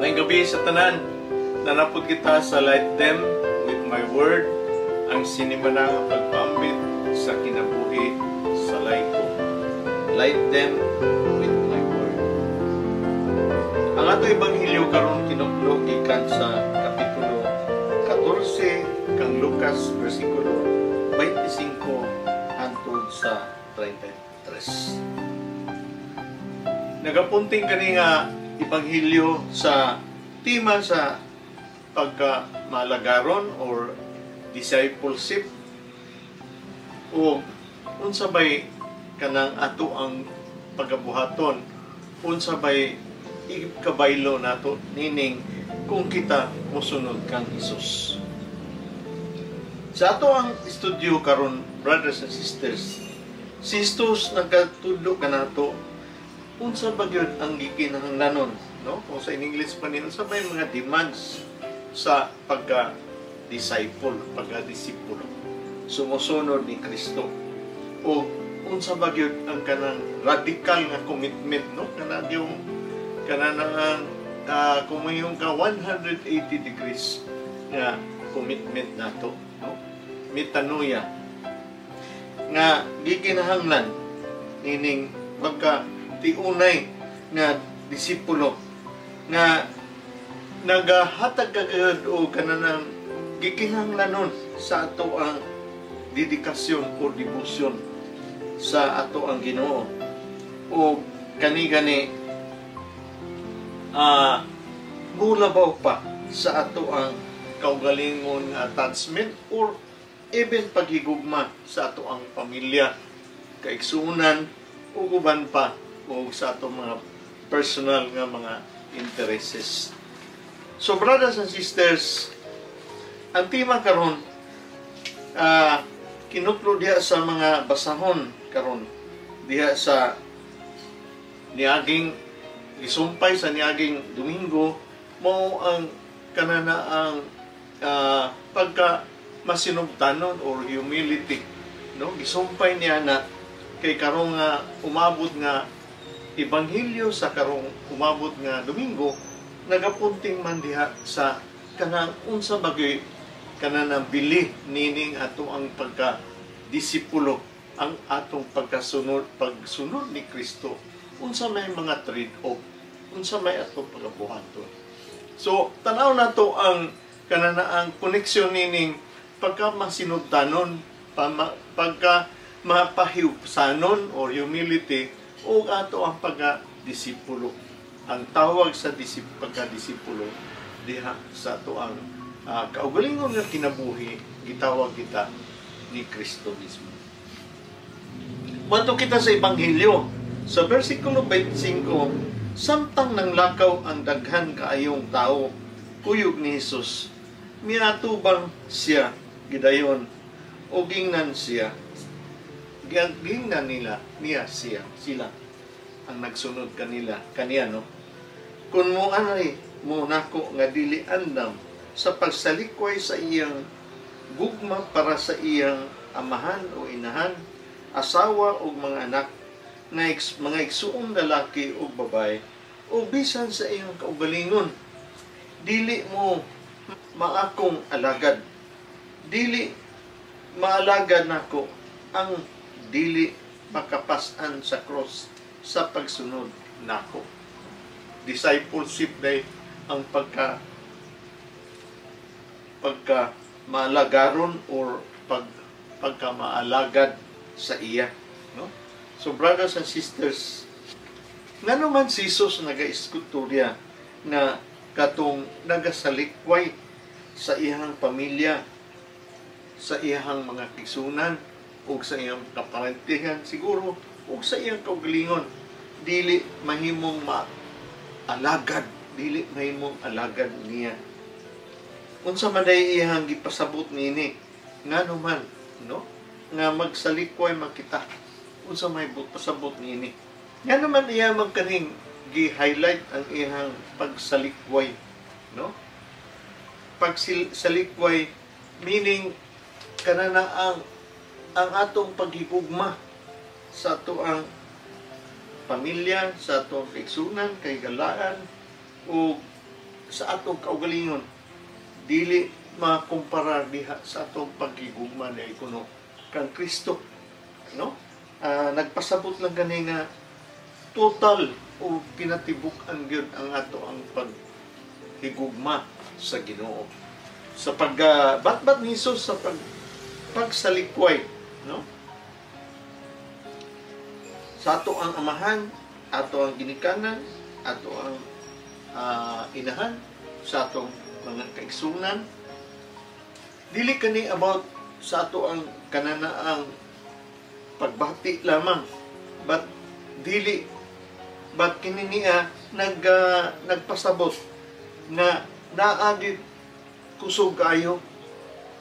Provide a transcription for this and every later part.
Maayong gabii sa tanan. Naa na pod kita sa Light Them with My Word, ang sinimana nga pagpaambit sa kinabuhi sa laiko. Light Them with My Word. Ang ato ebanghelyo karon kinuklo gikan sa kapitulo 14 kang Lucas, bersikulo 25 hangtod sa 33. Nagapunting kani nga ebanghelyo sa tema sa pagka malagaron or discipleship o unsa bay kanang ato ang pagabuhaton, unsa bay ikabaylo nato nining kung kita mosunod kang Hesus. Sa ato ang estudyo karon, brothers and sisters, si Jesus nagkatudlo kanato unsa ba gyud ang gikinahanglanon, no? Kung sa in English pa ni, unsa ba yung mga demands sa pagka disciple, pagka disipulo, sumusunod ni Kristo, o unsa ba gyud ang kanang radical nga commitment, no? Kana yung kana na ang kung may ka 180 degrees nga commitment nato, no? Metanoia nga gikinahanglan nining pagka tiunay nga disipulo nga nagahatag ka gyud o kanang gikinahanglanon sa ato ang dedikasyon o debosyon sa ato ang Ginoo. O kani gani mulabaw pa sa ato ang kaugalingon nga attachment or even paghigugma sa ato ang pamilya, kaigsuonan ug uban pa, o sa atong mga personal nga mga interests. So brothers and sisters, ang tema karon kinuklo diha sa mga basahon karon diha sa niaging gisumpay sa niaging Domingo, mao ang kanana ang pagka masinugtanon or humility, no? Gisumpay niya na kay karong nga umabot nga ebanghelyo sa karong umabot nga Domingo nagapunting man diha sa kanang unsa bagay kanang bili nining ato ang pagka disipulo, ang atong pagkasunod, pagsunod ni Kristo, unsa may mga trade off, unsa may atong pagabuhaton. So tanaw nato ang kanana ang koneksyon nining pagka masinugtanon, pagka mapahiupsanon or humility o ato ang pagka-disipulo, ang tawag sa pagka-disipulo diha sa ato ang kaugalingon nga kinabuhi, gitawag kita ni Kristo mismo. Moadto kita sa Ebanghelyo. Sa versikulo 25, samtang nanglakaw ang daghan kaayong tao kuyog ni Hesus, miatubang siya gidayon o gingnan siya, gingnan nila niya siya, sila ang nagsunod kanila kaniya, no? "Kung mo anay mo nako nga dili andam sa pagsalikway sa iyang gugma para sa iyang amahan o inahan, asawa o mga anak, nga mga igsuong lalaki o babae, o bisan sa iyang kaugalingon, dili mo maakong alagad. Dili maalagad nako ang dili makapasan sa cross sa pagsunod nako." Discipleship day ang pagka pagka maalagaron or pagka maalagad sa iya, no? So brothers and sisters, ngano man si Jesus naga-istorya nga katong nagasalikway sa iyang pamilya, sa iyang mga kaigsuonan ug sa iyang kaparentehan siguro ug sa iyang kaugalingon, dili mahimong maalagad, dili mahimong alagad niya? Unsa man day iyang gipasabot niini? Ngano man, no, nga magsalikway man kita? Unsa may pasabot niini? Ngano man iya man kaning gi-highlight ang iyang pagsalikway, no? Pagsalikway meaning kanana ang atong paghigugma sa ato ang pamilya, sa atong kaigsuonan, kahigalaan o sa atong kaugalingon, dili makumpara diha sa atong paghigugma na kuno kang Kristo, no? Nagpasabot lang gani nga total o kinatibuk-an gyud ang ato ang paghigugma sa Ginoo sa pag batbat ni Jesus sa pagsalikway, no, sa ato ang amahan, ato ang ginikanan, ato ang inahan, sa atong mga kaigsunan. Dili kani about sa ato ang kananaang pagbati lamang, but dili, but kini niya nagpasabot na naagi kusog kayo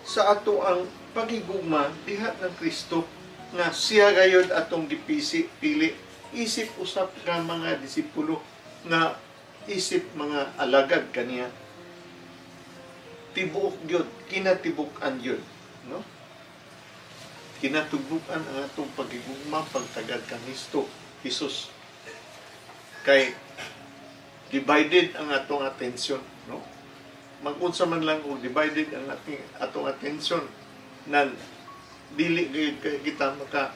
sa ato ang paghigugma diha ng Kristo nga siya gayod atong gipisi pili isip usap ka mga disipulo nga isip mga alagad kaniya. Tibuok gyud, kinatibuk-an gyud, no? Kinatibuk-an ang atong paghigugma, pagtagad kang Kristo Jesus, kay divided ang atong attention, no? Magunsa man lang og divided ang ating atong attention, nan dili gyud kita maka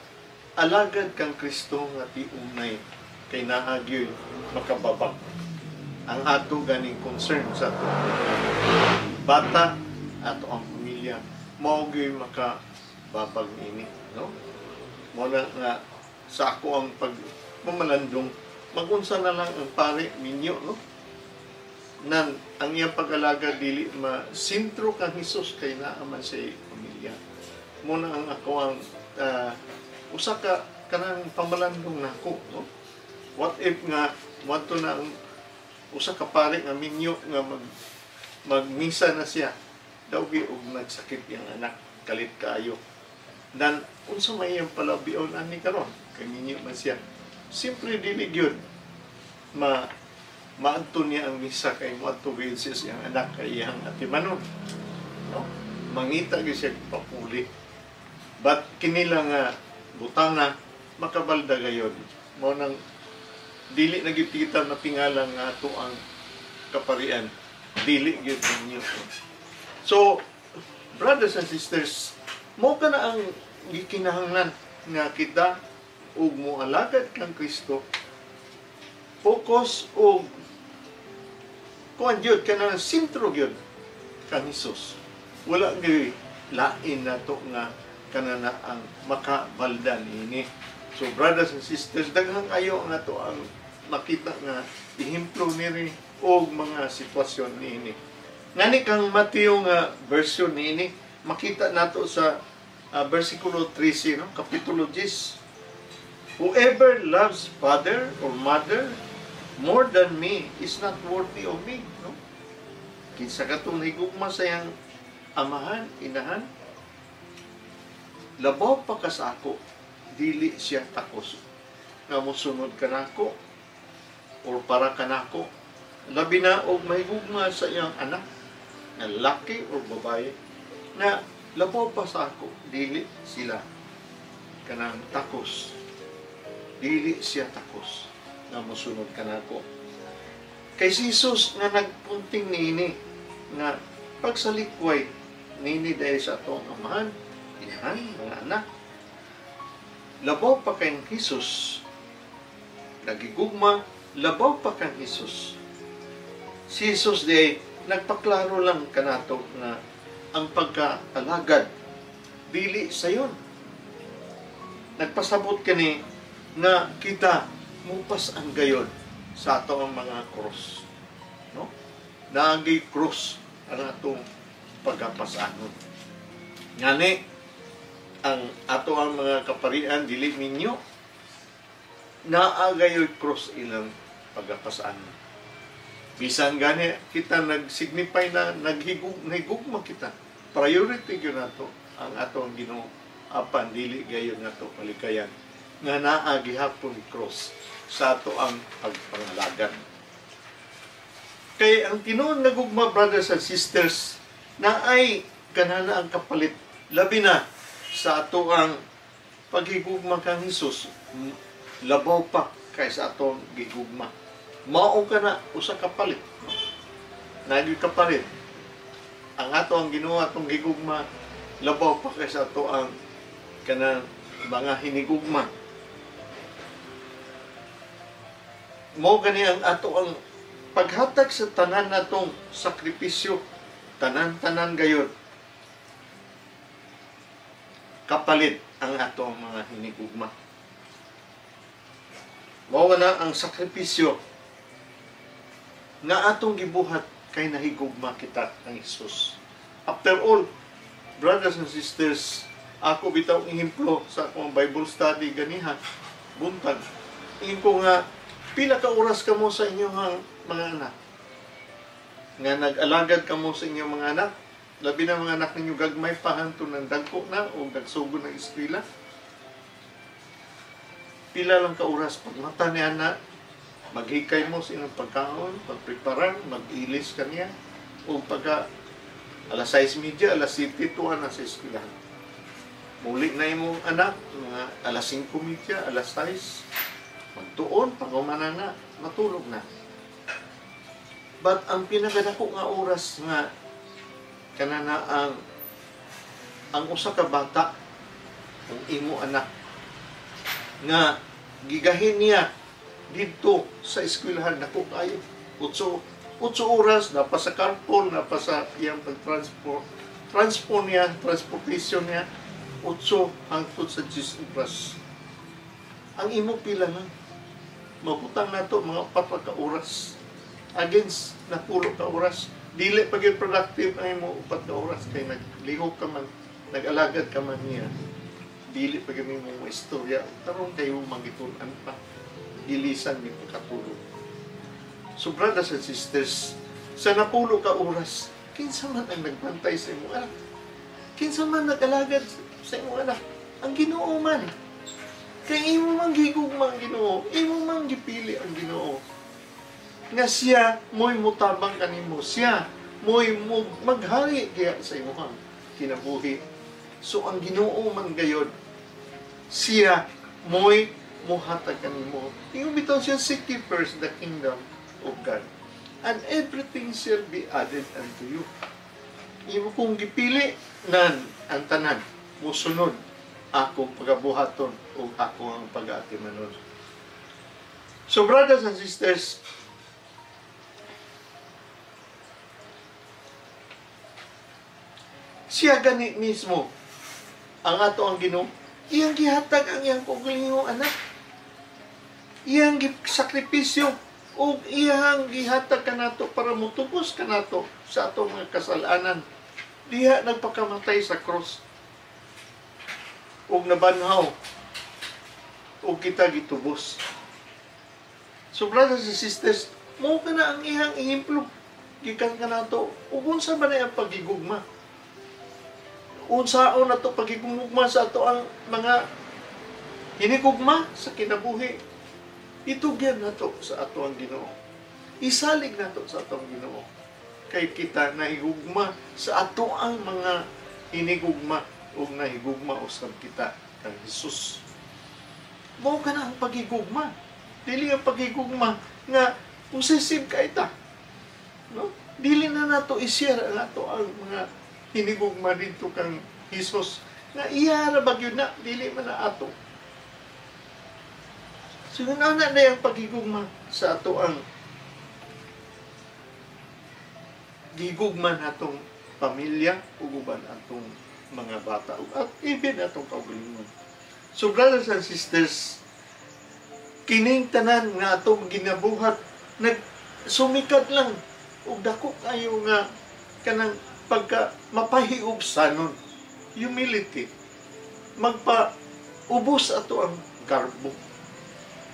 alagad kang Kristo nga tiunay, kay naa gyud makababag ang ato ganing concern sa ato bata, ato ang pamilya, mao gyud makababag niini, no? Mo na nga sa ako ang pagmamalandong, magunsa na lang ang pare minyo, no, nan ang iyang pag-alaga dili ma sentro kang Hesus kay naa man sa pamilya. Mo na ang ako ang usa ka kanang pamalandong nako, no? What if nga moadto na ang usa ka pare nga minyo nga magmisa na siya daw og nagsakit iyang anak, kalit kaayo, nan unsa may iyang palabion ani karon kay minyo man siya? Siyempre dili gyud maadto niya ang misa kay moadto gyud siya sa iyang anak kay iyang atimanon, no? Mangita gyud siya papuli, but kinila nga butanga makabalda gayon. Mao nang dili na gyud kita matingala nga ato ang kaparian dili gyud ninyo. So brothers and sisters, mao kana ang gikinahanglan nga kita ug moalagad kang Kristo, focus og kuan gyud, kanang sentro gyud kang Hesus. Wala gyud lain nato nga kanana ang makabalda niini. So brothers and sisters, daghang ayo ang ato ang makita nga ehemplo niri og mga sitwasyon niini. Ngani kang Mateo nga version niini, makita nato sa versikulo 13, no, kapitulo 10. "Whoever loves father or mother more than me is not worthy of me," no? Kinsa katong higugma sa iyang amahan, inahan, labaw pa ka sa ako, dili siya takos nga mosunod kanako or para kanako. Labi na og mahigugma sa iyang anak nga laki or babae na labaw pa sa ako, dili sila kanang takos, dili siya takos nga mosunod kanako. Kay si Jesus nga nagpunting niini nga pagsalikway niini dahil sa atong amahan, inahan, mga anak, labaw pa kang Jesus, nagigugma, labaw pa kang Jesus. Si Jesus di nagpaklaro lang kanato nga ang pagkaalagad dili sayon. Nagpasabot kani nga kita mupas ang gayon sa ato ang mga cross, no? Naagay cross ang atong pagapasanon. Ngani ang ato ang mga kaparian dili minyo, naagayoy cross ilang pagapasanon. Bisan gani kita nagsignify na naghigugma kita, priority gyud nato ang atong Ginoo, apan dili gayon nato palikayan nga naa gihapon cross sa ato ang pagpangalagan. Kay ang tinuod nga gugma, brothers and sisters, naay kanana ang kapalit, labi na sa ato ang paghigugma kang Hesus, labaw pa kaysa atong gigugma. Mao ka na usa ka palit, no? Nagyoy kapalit. Ang ato ang Ginoo atong gigugma labaw pa kaysa ato ang kanang mga hinigugma. Mao gani ang ato ang paghatag sa tanan natong sakripisyo, tanan-tanan gayud kapalit ang ato ang mga hinigugma. Mao na ang sakripisyo nga atong gibuhat kay nahigugma kita ang Hesus. After all, brothers and sisters, ako bitaw ehemplo sa akong Bible study ganiha buntag. Ingon ko nga pila ka oras kamo sa inyong mga anak? Nga nag-alagad kamo sa inyong mga anak? Labi na mga anak ninyo gagmay pa hantong ng dagko na o nagsugod ng eskwela. Pila lang ka oras pag mata ni anak, maghikay mo sa inyong pagkaon, pagpreparar, mag-ilis ka niya, o pagka alas 6:30, alas 7, tuwa na sa eskwelahan. Muli na imong anak, mga alas 5:30, alas 6, magtuon, pag umana na, matulog na. But ang pinakadako nga oras nga kanana ang usa ka bata kung imo anak nga gigahin niya didto sa eskwelahan, dako kayo 8 oras na pa sa carpool, na pa sa iyang pag-transport, transport niya, transportation niya, 8 hangtod sa 10 oras. Ang imo pila lang mabutang nato mga 4 ka oras against napulo ka oras. Dili pa gyud productive ang imo 4 ka oras kay naglihok ka man, nag-alagad ka man niya. Dili pa gyud nimo istorya karon kayo magitul-an pa, gilisan ni pagkatulog. So brothers and sisters, sa napulo ka oras, kinsa man ang nagbantay sa imong anak? Kinsa man nag-alagad sa imong anak? Ang Ginoo man. Kay imo man gigugma ang Ginoo, imo man gipili ang Ginoo. Nga siya mo'y mutabang kanimo, siya mo'y maghari diya sa imong kinabuhi. So ang Ginoo man gayod, siya mo'y muhatag kanimo. Ingon bitaw siya, seek ye first the kingdom of God, and everything shall be added unto you. Imo kong gipili nan ang tanan, musunod akong pagabuhaton o ako ang pag-aatimanon. So brothers and sisters, siya gani mismo ang ato ang Ginoo, iyang gihatag ang iyang kaugalingong anak, iyang gisakripisyo ug iyang gihatag kanato para mutubos kanato sa atong mga kasalanan. Diha nagpakamatay sa cross ug nabanhaw ug kita gitubos. So brothers and sisters, mao kana ang iyang ehemplo gikan kanato ug unsa man ang pagigugma. Unsaon na to pagigugma sa ato ang mga hinigugma sa kinabuhi. Itugyan nato sa ato ang Ginoo. Isalig nato sa ato ang Ginoo. Kay kita nahigugma sa ato ang mga hinigugma ug nahigugma usab kita kang Hesus. Mao kana ang pagigugma. Dili ang pagigugma nga possessive kay ta. No? Dili na nato i-share ang ato ang mga hinigugma didto kang Hesus nga iya ra ba gyud na, dili man na ato. So yun ana na ang pagigugma sa ato ang gigugma natong pamilya ug uban atong mga bata at even atong kaugalingon. So brothers and sisters, kining tanan nga atong ginabuhat nagsumikat lang og dako kayo nga kanang pagka mapahiubsanon, humility, magpa-ubos ato ang garbo.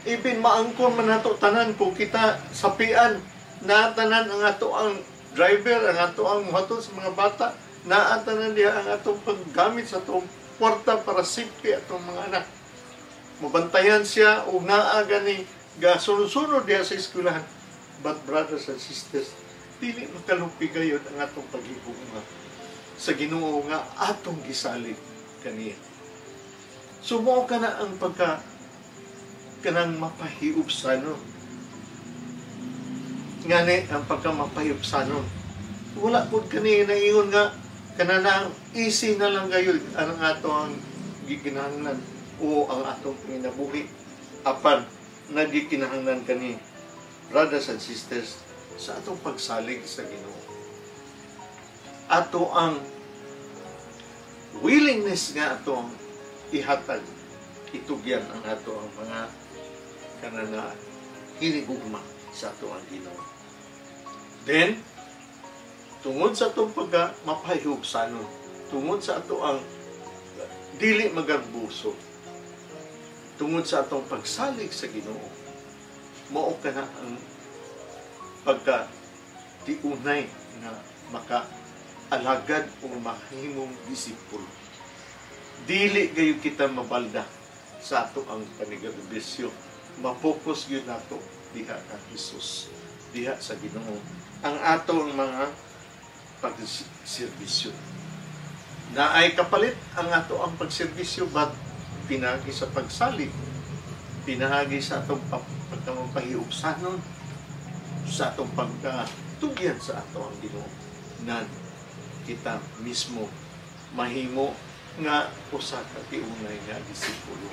Even maangkon man nato tanan kung kita sapian, na tanan ang ato ang driver, ang ato ang muhatod sa mga bata, naa tanan diha ang atong paggamit sa atong kwarta para safety atong mga anak. Mabantayan siya o naa gani gasunod-sunod diha sa eskwelahan. But brothers and sisters, dili makalupi gayod ang atong pagigugma sa Ginoo nga atong gisalig kaniya. So mao kana ang pagka kanang mapahiubsanon. Ngani ang pagka mapahiubsanon. Wala pud kani naingon nga kananang easy na lang gayud ang ato ang gikinahanglan o ang atong kinabuhi. Apan nagikinahanglan kani, brothers and sisters, sa atong pagsalig sa Ginoo. Ato ang willingness nga ato ang ihatag, itugyan ang ato ang mga kanana hinigugma sa ato ang Ginoo. Then, tungod sa atong pagka mapahihugsanon, tungod sa ato ang dili magarbuso, tungod sa atong pagsalig sa Ginoo, mao kana ang pagka tiunay nga maka-alagad o mahimong disipulo. Dili gayo kita mabalda sa ato ang panigaberbisyo. Mapokus gyud nato diha kang Jesus, diha sa Ginoo ang ato ang mga pagserbisyo. Naay kapalit ang ato ang pagserbisyo, but pinagi sa pagsalig, pinahagi sa atong pagkamapahiugsanon, sa atong pagkatugyan sa ato ang Ginoo, nan kita mismo mahimo nga usa ka tiunay nga disipulo.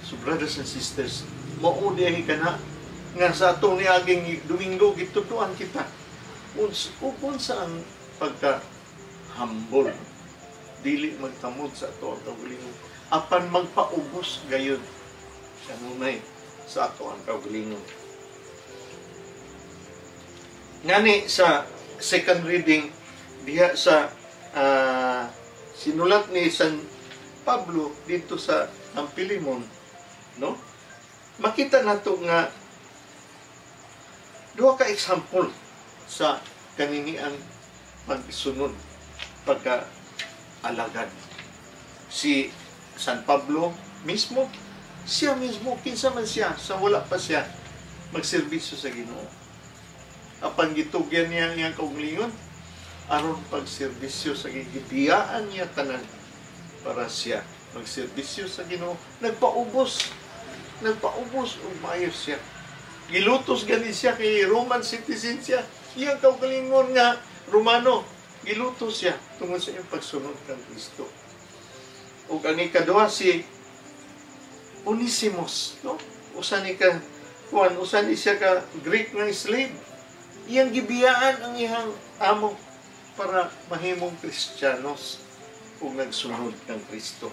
So brothers and sisters, mao diay kana nga sa atong niaging Domingo gitudloan kita ug unsa ang pagka humble, dili magtamod sa ato ang kaugalingon, apan magpaubos gayud kanunay sa ato ang kaugalingon. Ngani sa second reading diha sa sinulat ni San Pablo dito sa ang Pilimon, no? Makita nato nga duha ka example sa kaniniang pagsunod, pagka alagad. Si San Pablo mismo, siya mismo, kinsa man siya, sa wala pa siya magserbisyo sa Ginoo. Apan gitugyan niya ang iyang kaugalingon aron pagserbisyo sa gibiyaan niya tanan para siya magserbisyo sa Ginoo. Nagpaubos og maayo siya. Gilutos gani siya kay Roman citizen siya. Iyang kaugalingon nga Romano, gilutos siya tungod sa iyang pagsunod kang Kristo. Ug ang ikaduha si Onesimus, no? Usa ni ka kuan, usa ni siya ka Greek nga slave. Iyang gibiyaan ang iyang amo para mahimong Kristiyanos ug nagsunod kang Kristo.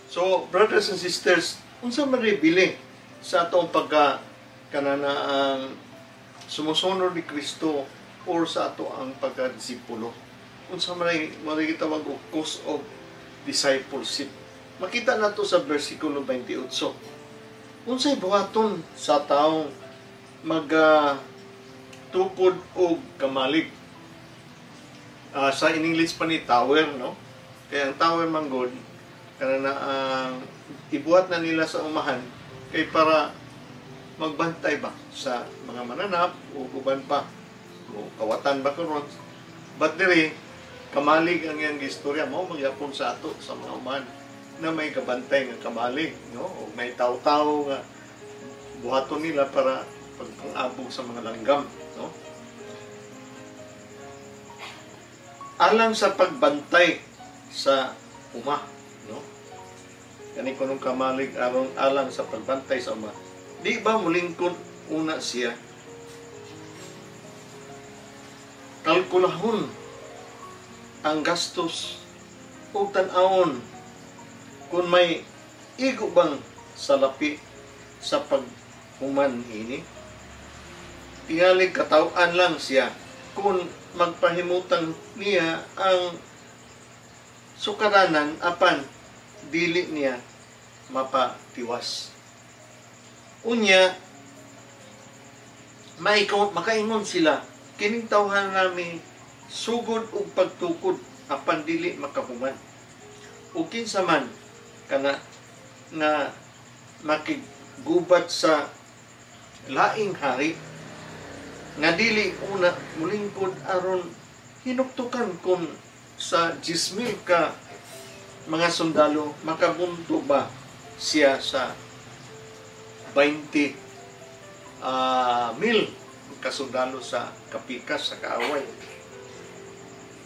So, brothers and sisters, unsa man bili sa atong pagka kanana ang sumusunod ni Kristo or sa ato ang pagkadisipulo? Unsa man ay gitawag og cost of discipleship? Makita nato sa versikulo 28. Unsay buhaton sa taong mag tukod og kamalig? Sa in English pa ni tower, no? Kaya ang tower manggod kanana ang ibuhat na nila sa umahan kay para magbantay ba sa mga mananap o uban pa o kawatan ba karon. But diri kamalig ang iyang istorya mo magyapon sa ato sa mga umahan na may kabantay nga kamalig, no? O may taw-taw nga buhaton nila para pagpang-abog sa mga langgam, no? Alang sa pagbantay sa uma, no? Kani kunong kamalig aron alang sa pagbantay sa uma. Di ba mulingkod una siya? Kalkulahon ang gastos o tan-awon kung may igo bang salapi sa paghuman ini. Tingali kataw-an lang siya kung magpahimutan niya ang sukaranan apan dili niya mapatiwas. Unya, makaingon sila, kining tawhan nami sugod og pagtukod apan dili makahuman. O kinsa man kana nga makigubat sa laing hari nga dili una mulingkod aron hinuktukan kung sa 10,000 ka mga sundalo makabunto ba siya sa 20 mil kasundalo sa kapikas sa kaaway.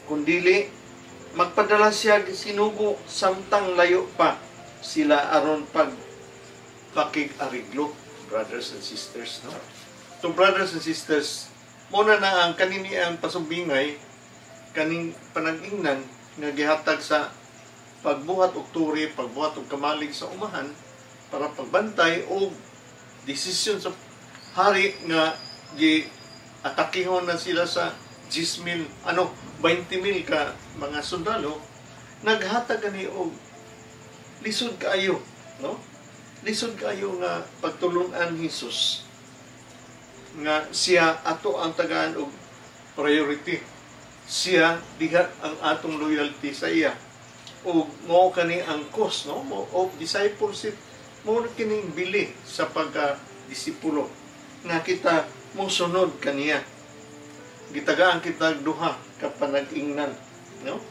Kundili magpadala siya sinugo samtang layo pa sila aron pag pakig-ariglo, brothers and sisters, no? So brothers and sisters, muna na ang kanini ang pasumbingay kaning panag-ingnan nga gihatag sa pagbuhat og turi, pagbuhat og kamalig sa umahan para pagbantay og desisyon sa hari nga gi atakihon na sila sa 10,000 ano 20,000 ka mga sundalo. Naghatag kani og lisod kaayo, no? Lisod kaayo nga pagtulun-an Hesus nga siya ato ang tagaan og priority, siya diha ang atong loyalty sa iya, ug mao kani ang cost, no, mo of discipleship. Mo kining bili sa pagka disipulo nga kita mosunod kaniya. Gitagaan kita duha ka panag-ingnan, no?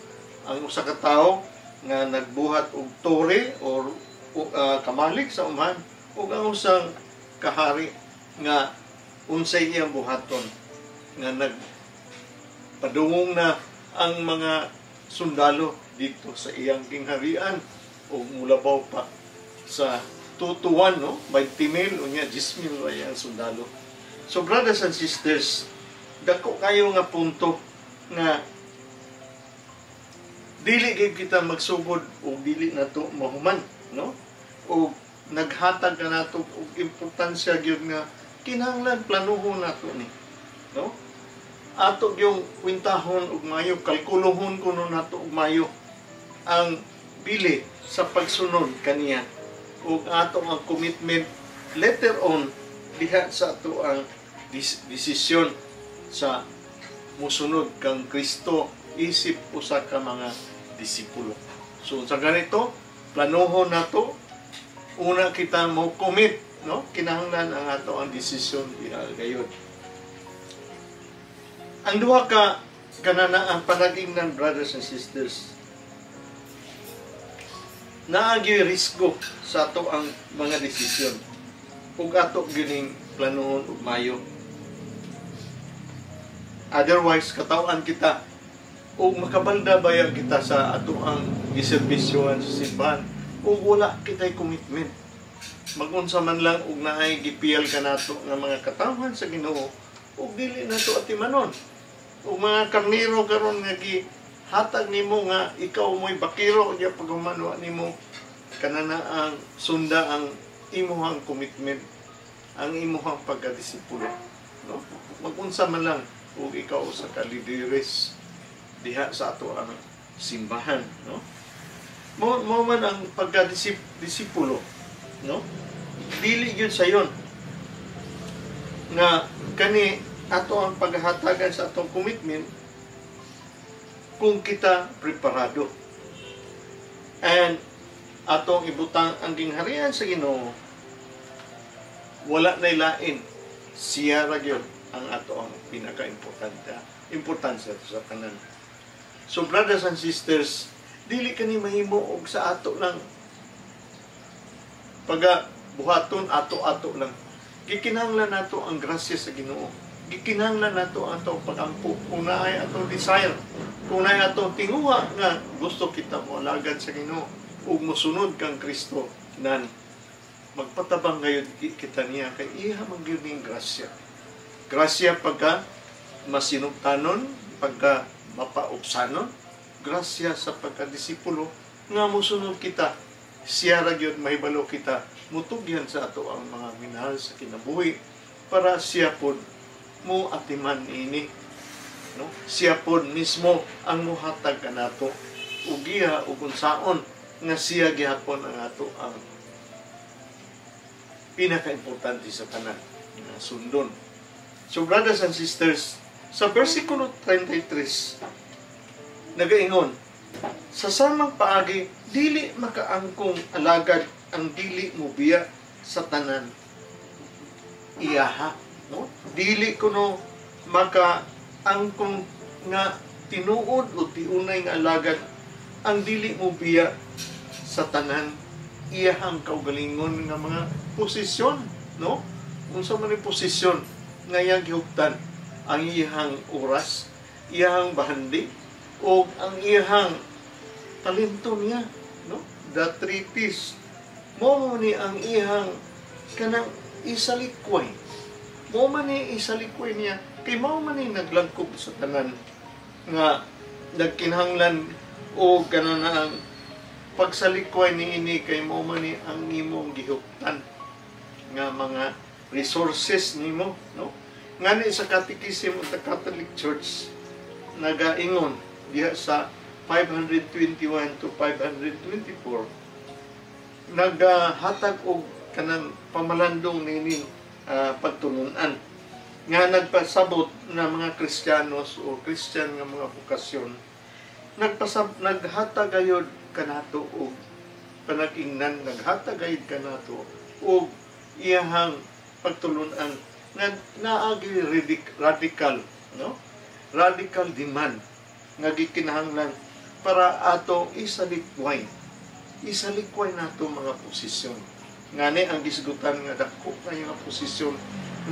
Ang usa ka tawo nga nagbuhat og tore or kamalig sa umhan, ug ang usang kahari nga unsay iyang buhaton nga nagpadungong na ang mga sundalo dito sa iyang gingharian ug mulabaw pa sa 2 to 1, no? 20,000 unya 10,000 ra iyang sundalo. So brothers and sisters, dako kayo nga punto nga dili gyud kita magsugod og dili nato mahuman, no? Og naghatag ka nato og importansya gyud nga kinahanglan planuhon nato ni, no? Ato yung kwintahon og mayo, kalkuluhon kuno nato og mayo ang bili sa pagsunod kaniya ug ato ang commitment later on diha sa ato ang desisyon sa musunod kang Kristo isip usa ka mga disipulo. So sa ganito, planuhon nato una kita mo commit, no? Kinahanglan ang ato ang desisyon diha gayud. Ang duha ka kanana ang panag-ingnan, brothers and sisters, naagyo'y risgo sa ato ang mga desisyon ug ato gyuning planuhon og mayo. Otherwise, kataw-an kita ug makabalda baya kita sa ato ang giserbisyohan sa simbahan ug wala kitay commitment. Magunsa man lang og naay gipiyal kanato nga mga katawhan sa Ginoo ug dili nato atimanon. Ug mga karniro karon nga gihatag nimo nga ikaw mo'y bakiro, unya paghuman wa nimo kanana ang sunda ang imuhang commitment, ang imuhang pagkadisipulo, no? Magunsa man lang ug ikaw usa ka lideres diha sa ato ang simbahan, no? Mo man ang pagkadisipulo, no? Dili gyud sayon nga kani ato ang paghatagan sa atong commitment kung kita preparado and atong ibutang ang gingharian sa Ginoo, wala nay lain, siya ra gyud ang ato ang pinaka-importante importansya sa tanan. So brothers and sisters, dili kani mahimo og sa ato lang paga buhaton, ato-ato lang. Gikinahanglan nato ang grasya sa Ginoo. Gikinahanglan nato ang atong pagampo. Kung naay atong desire, kung naay atong tinguha nga gusto kita moalagad sa Ginoo ug mosunod kang Kristo, nan magpatabang ngayon kita niya kay iya man gyud ning grasya. Grasya pagka masinugtanon, pagka mapaupsanon, grasya sa pagkadisipulo nga mosunod kita. Siya ra gyud mahibalo kita mutugyan sa ato ang mga minahal sa kinabuhi para siya pod mo atiman ini, no? Siya pod mismo ang muhatag kanato ug giya ug unsaon nga siya gihapon ang ato ang pinakaimportante sa tanan nga sundon. So brothers and sisters, sa versikulo 33 nagaingon, "Sa samang paagi, dili makaangkong alagad ang dili mobiya sa tanan iyaha," no? Dili kuno makaangkong nga tinuod o tiunay nga alagad ang dili mobiya sa tanan iyahang kaugalingon nga mga posisyon, no? Unsa man ni posisyon nga iyang gihuptan? Ang iyahang oras, iyahang bahandi, O ang iyang talento niya, no? The three P's. Mo ni ang iyang kanang isalikway. Mo man ni isalikway niya kay mao man ni naglangkob sa tanan nga nagkinahanglan o kanang ang pagsalikway ni ini kay mao man ni ang imong gihuptan nga mga resources nimo, no? Ngani sa Catechism of the Catholic Church nagaingon diha sa 521 to 524, nagahatag og kanang pamalandong nining pagtulunan nga nagpasabot na mga Kristiyanos o Christian nga mga bokasyon naghatag gayod kanato og panag-ingnan, naghatag gayod kanato og iyahang pagtulunan nga naagi radical, no, radical demand nga gikinahanglan para ato isalikway nato mga posisyon. Ngani ang gisgutan nga dako kayo nga posisyon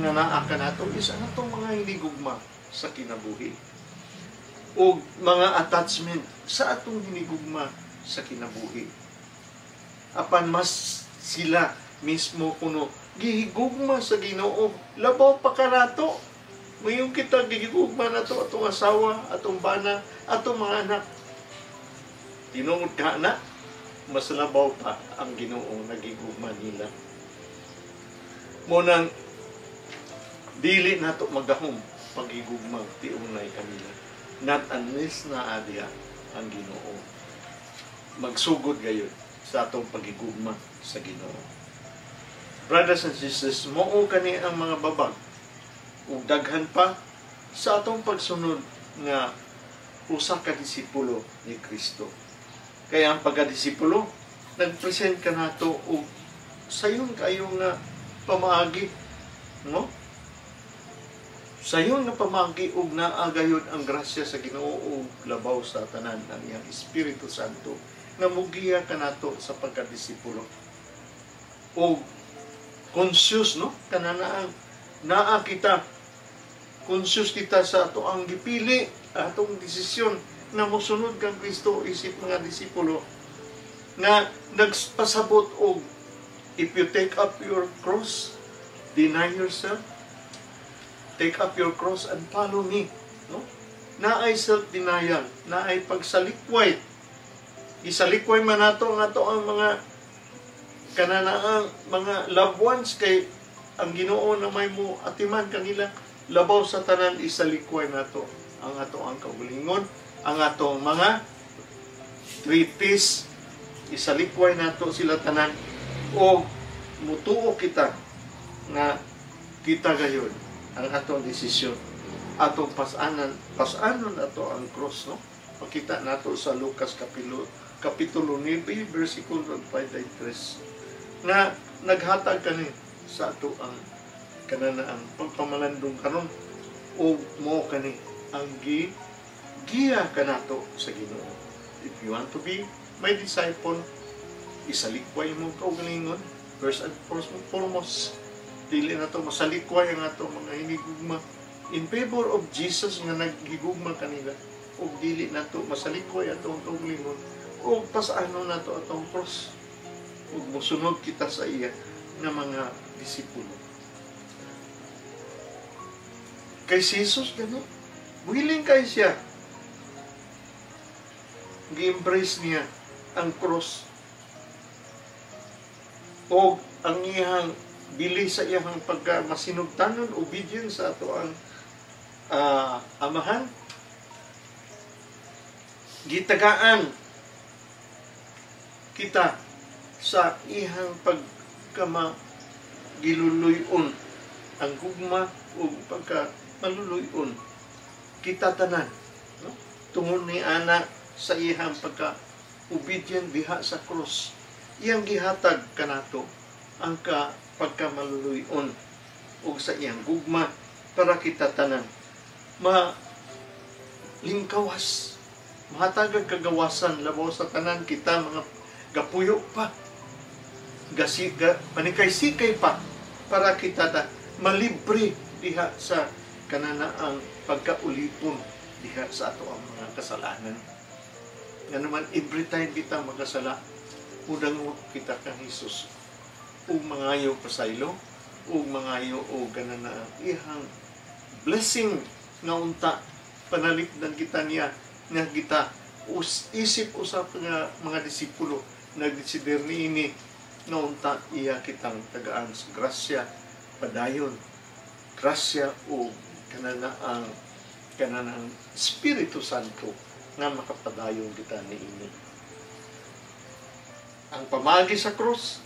nga naa kanato is ang atong mga hinigugma sa kinabuhi o mga attachment sa atong hinigugma sa kinabuhi. Apan mas sila mismo kuno gihigugma sa Ginoo labaw pa kanato. Mayon kita gihigugma nato atong asawa, atong bana, atong mga anak. Tinuod ka na, mas labaw pa ang Ginoo nagigugma nila. Mo nang dili nato magdahom pagigugma tiunay kanila. Not unless naa diha ang Ginoo. Magsugod gayud sa atong pagigugma sa Ginoo. Brothers and sisters, mao kani ang mga babag ug daghan pa sa atong pagsunod nga usa ka disipulo ni Kristo. Kaya ang pagkadisipulo, nag-present kanato og sayon kayo nga pamaagi, no? Sayon nga pamaagi ug naa gayud ang grasya sa Ginoo ug labaw sa tanan ang iyang Espiritu Santo nga mugiya kanato sa pagkadisipulo. Og conscious, no? Kanana naa kita, conscious kita sa ato ang gipili, atong desisyon na mosunod kang Kristo isip mga disipulo nga nagpasabot og if you take up your cross, deny yourself, take up your cross and follow me, no? Naay self-denial, naay pagsalikway. Isalikway man nato ang ato ang mga kananaang mga loved ones kay ang Ginoo na may mo atiman kanila. Labaw sa tanan, isalikway nato ang ato ang kaugalingon, ang atong mga treaties, isalikway nato sila tanan o mutuo kita nga kita gayon ang atong desisyon, atong pasanan, pasanon ato ang cross, no? Makita nato sa Lucas kapitulo 9 versikulo 53 nga naghatag kani sa ato ang kanana ang pagpamalandong karon o mo kani ang gi giya kanato sa Ginoo. If you want to be my disciple, isalikway mo kaugalingon first and foremost. Dili na to masalikway ang ato mga hinigugma in favor of Jesus nga naghigugma kanila, ug dili nato masalikway atong kaugalingon ug pasano nato atong cross ug mosunod kita sa iya nga mga disipulo. Kay si Jesus gani, willing kay siya, gi-embrace niya ang cross o ang iyang bili sa iyang pagka masinugtanon, obedience sa ato ang amahan. Gitagaan kita sa iyang pagkama giluluyon ang gugma o pagka maluluyon kita tanan, no? Tungod ni ana sa iyang pagka obedient diha sa cross, iyang gihatag kanato ang ka pagkamaluluyon ug sa iyang gugma para kita tanan ma lingkawas, mahatagag kagawasan. Labaw sa tanan, kita mga gapuyo pa, gasiga, panikay-sikay pa para kita ta malibre diha sa kananaang pagkaulipon. diha sa ato ang mga kasalanan. Nga naman every time kita magkasala, mudangog kita kang Hesus ug mangayo pasaylo ug mangayo og kana na iyang blessing nga unta panalipdan kita niya nga kita isip usap nga mga disipulo nagdesider niini nga unta iya kitang tagaan sa grasya, padayon grasya o kana na ang Espiritu Santo nga makapadayon kita niini. Ang pamagi sa krus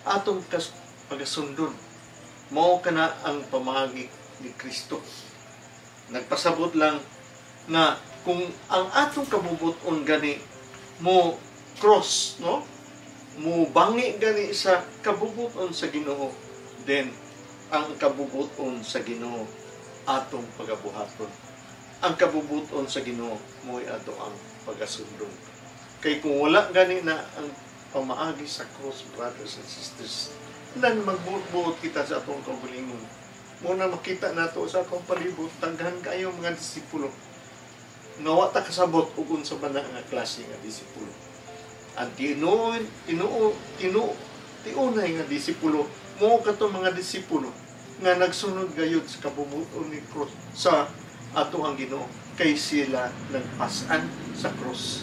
atong kas pagasundon, mao kana ang pamagi ni Kristo. Nagpasabot lang nga kung ang atong kabubuton gani mo cross, no, mo bangi gani sa kabubuton sa Ginoo, then ang kabubuton sa Ginoo atong pagabuhaton. Ang kabubuton sa Ginoo mo'y ato ang pagasundon. Kay kung wala gani na ang pamaagi sa cross, brothers and sisters, nan magbuot-buot kita sa atong kaugalingon. Muna makita nato sa atong palibot, daghan kayo mga disipulo nga wa ta kasabot ug unsa ba na nga klase nga disipulo. Ang tinuod tinuo tinuo tiunay nga disipulo mo kato mga disipulo nga nagsunod gayud sa kabubuton ni cross sa ato ang Ginoo, kay sila nagpas-an sa cross.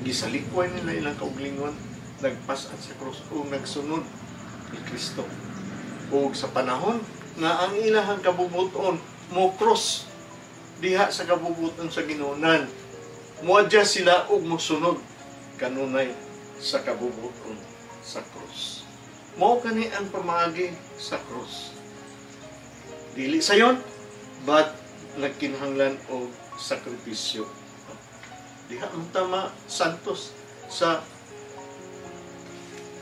Gisalikway nila ilang kaugalingon, nagpas-an sa cross ug nagsunod ni Kristo. Ug sa panahon nga ang ilahang kabubuton mo cross diha sa kabubuton sa Ginoo, nan mo-adjust sila ug mosunod kanunay sa kabubuton sa cross. Mao kani ang pamaagi sa cross. Dili sayon, but nagkinahanglan og sakripisyo. Diha man tama santos sa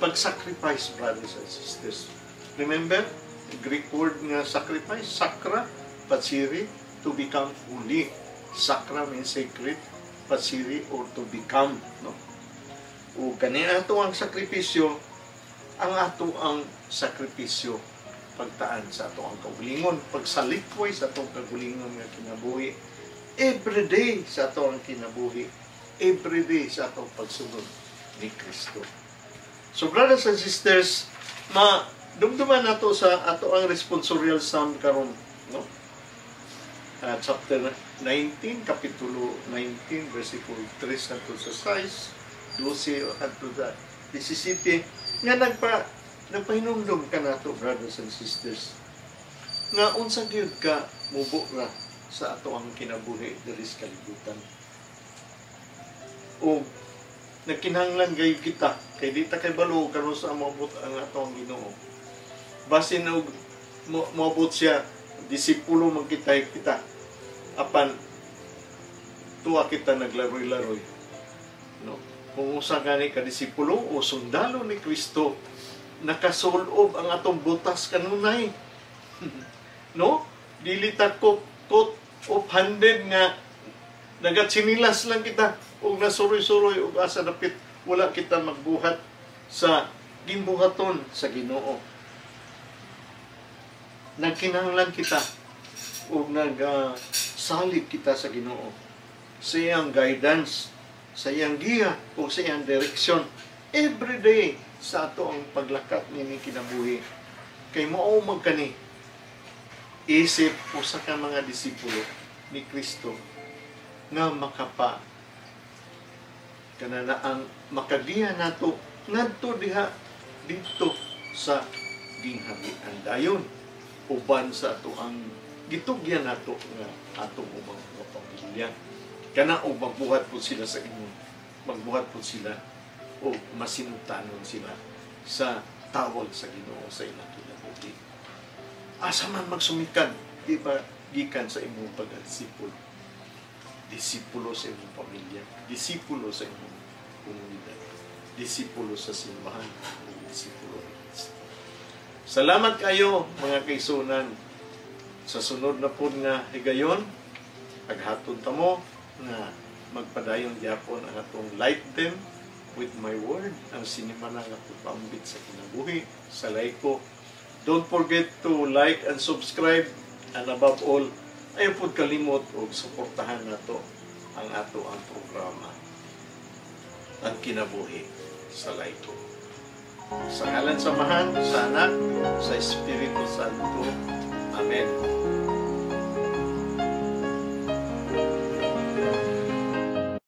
pag-sacrifice, brothers and sisters. Remember, Greek word nga sacrifice, sacra, facere, to become holy. Sacra means sacred, facere or to become. No? O kani ato ang sakripisyo, ang ato ang sakripisyo pagtaan sa ato ang kaugalingon, pagsalikway sa atong kaugalingon nga kinabuhi, every day sa ato ang kinabuhi, every day sa atong pagsunod ni Kristo. So brothers and sisters, ma dumduman nato sa ato ang responsorial psalm karon, no? Chapter 19, kapitulo 19, versikulo 3 hangtod sa 6, 12 hangtod sa 17, nga nagpahinumdum ka nato, brothers and sisters, nga unsa gyud ka mubo ra sa ato ang kinabuhi diri sa kalibutan. O nagkinahanglan gayud kita kay di ta kay balo karon sa moabot ang ato ang Ginoo. Basin og moabot siya, disipulo man kita kita. Apan tuwa kita naglaroy-laroy. No? Kung usa gani ka disipulo o sundalo ni Kristo, nakasulob ang atong botas kanunay. No? Dili ta ko caught off-handed nga nagatsinilas lang kita ug nasuroy-suroy ug asa dapit wala kita magbuhat sa gimbuhaton sa Ginoo. Nagkinahanglan kita ug nagsalig kita sa Ginoo sa iyang guidance, sa iyang giya ug sa iyang direksyon every day sa ato ang paglakat nining kinabuhi. Kay mao man kani isip usa ka mga disipulo ni Kristo nga makapa kana na ang makagiya nato ngadto diha didto sa gingharian dayon uban sa ato ang gitugyan nato nga atong ubang mga pamilya kana og magbuhat po sila sa ingon, magbuhat po sila o masinutanon sila sa tawag sa Ginoo sa ilang kinabuhi. Asa man magsumikad, di ba, gikan sa imong pagdisipulo, disipulo sa imong pamilya, disipulo sa imong komunidad, disipulo sa simbahan, o disipulo ni Kristo. Salamat kayo, mga kaigsuonan. Sa sunod na pod nga higayon, aghatod ta mo nga magpadayon gyapon ang atong Light Them with My Word, ang sinimana nga pagpaambit sa kinabuhi sa laiko. Don't forget to like and subscribe, and above all, Ayaw pud kalimot og suportahan nato ang ato ang programa, Ang Kinabuhi sa Layko. Sa ngalan sa Amahan, sa Anak, sa Espiritu Santo. Amen.